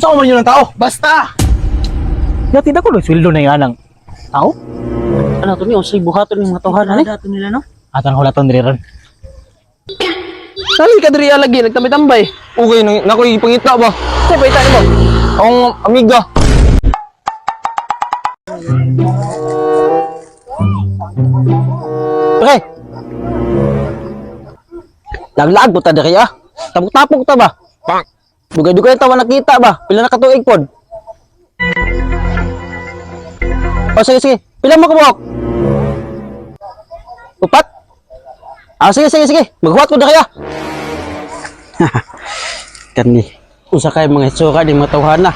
Saan man yun ang tao? Basta! Yati na ko sweldo na yan ang tao. Ano to ni unsay buhaton ning mga tawhan ani? Dato nila, no? Atang hulaton diri ron. Sali ka diri lagi, nagtambay-tambay. Okay, nang nakoy pangita ba? Say, paita nimo. Akong amiga. Pre. Laglag po ta diri ah. Tapok-tapok ta ba? Pak. Dugay-dugay ta wa nakita ba? Pila na ka tuig pod? O sige sige, pila mo kabuok? Upat? Ah sige sige sige, maghuwat ko diri ah. Kani, usa kay mga hitsura ni mga tawhana.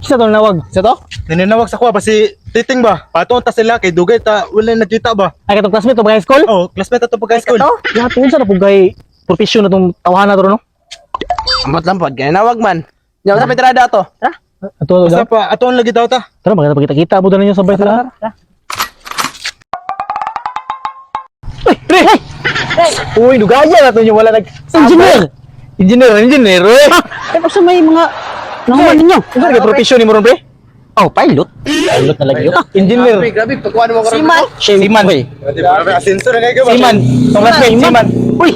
Sa to nawag? Sa to? Naninawag sa kuha ba si Titing ba? Patuon ta sila kay dugay ta wala nakita ba? Ay katong classmate to ba high school? Oh, classmate ato pag high school. Yati unsa na pud kay profession na tong tawhana to no? Amot lang pod, ganyan nawag man. Nya sa petrada to. Tara. Ato daw. Basta pa atuon lagi daw ta. Tara maganda pagkita-kita mo ninyo sabay sila. Uy, pre! Hey! Uy, dugaya na to nyo wala nag Engineer! Engineer, engineer, uy. Ay, basta may mga nahuman ninyo. Unsa kay profession nimo ron, pre? Oh, pilot. Pilot na lagi yun. Engineer. Grabe, pagkuha mo karon. Siman. Seaman. Grabe asenso na kayo ba? Seaman. Tong classmate, seaman. Uy!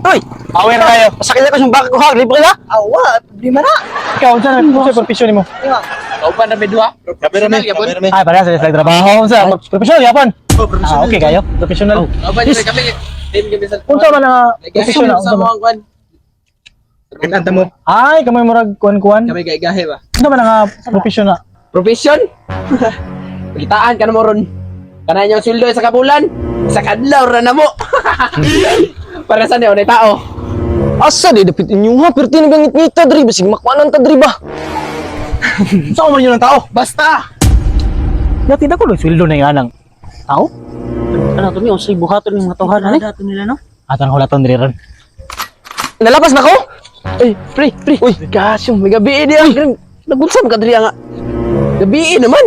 Uy! Aware na kayo. Pasakit ko yung baka ko ha, libre na. Awa, problema na. Ikaw, unsa na unsa profession nimo? Kauban na duha. Kaberame, kaberame. Ay, pareha sa trabaho unsa? Professional yapon. Oh, professional. Ah, okay kayo. Professional. Kauban na kami. Team kami sa Unsa man ang profession na? Sa Unsa man? mga kwan. Kinanta mo. Ay, kamay murag kuan-kuan. Kami gaigahe ba? Unsa man ang profession na? Profession? Pagitaan ka na mo ron. Kanay niyang sweldo sa kabulan. Sa kadlaw ra na mo. Para sa niyo na tao. Asa di dapit inyo ha, perti na gangit ngita diri basig makuanan ta diri ba? Unsa man yun ang tao? Basta. Yati na ko sweldo na yan ang tao. Ano to ni unsay buhaton ning mga tawhana ani? Dato nila no. Atang hulaton diri ron. Nalapas na ko? Ay, pre, pre. Uy, kasyo, may gabi di ah. Nagunsa man ka diri nga. Gabi naman.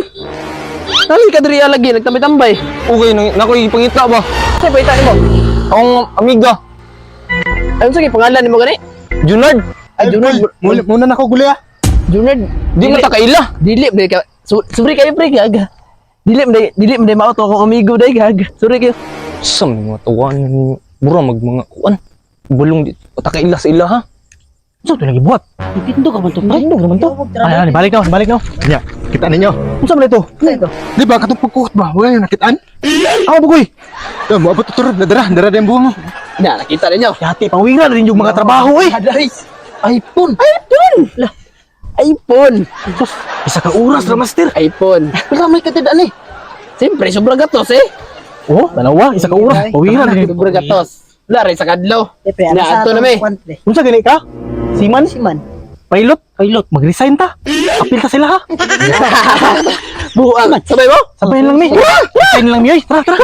Nali ka diri lagi nagtambay-tambay. Okay, nang nakoy pangita ba? Say, paita nimo. Akong amiga. Ayun sige pangalan nimo gani? Junard. Ay, Junard. Muna, muna na ko guli ah. Junard. Di man ta kaila. Dili man ka. Sorry kayo pre gag. Dili man mao to akong amigo day gag. Sorry kayo. Sa mga tawanan ni mura mag mga kuan. Bulong di ta kaila sa ila ha. Unsa to lagi buhat? Nagtindog ka man to, pre. Tindog naman to. Ay, ay, balik na, balik na. Nya, kita ninyo. Unsa man ito? Di ba katong pagkuot ba? Wala yung nakitaan. Ako bugoy. Ya, mo abot turod na dara, dara din buwang mo. Na nakita ninyo. Yati pangwingan rin yung mga trabaho eh. Aday. iPhone. iPhone. Lah. iPhone. Sus, isa ka oras ra master. iPhone. Pila may katid ani? Siyempre, sobrang gatos eh. Oh, dalawa, isa ka oras. Pawingan rin. Sobrang gatos. Wala rin sa kadlaw. Na, ato na may. Unsa gani ka? Seaman? Siman. Pilot? Pilot. Mag-resign ta. Apil ta sila ha. Buang. Sabay mo? Sabayan lang ni. Resign lang mi oy. Tara, tara.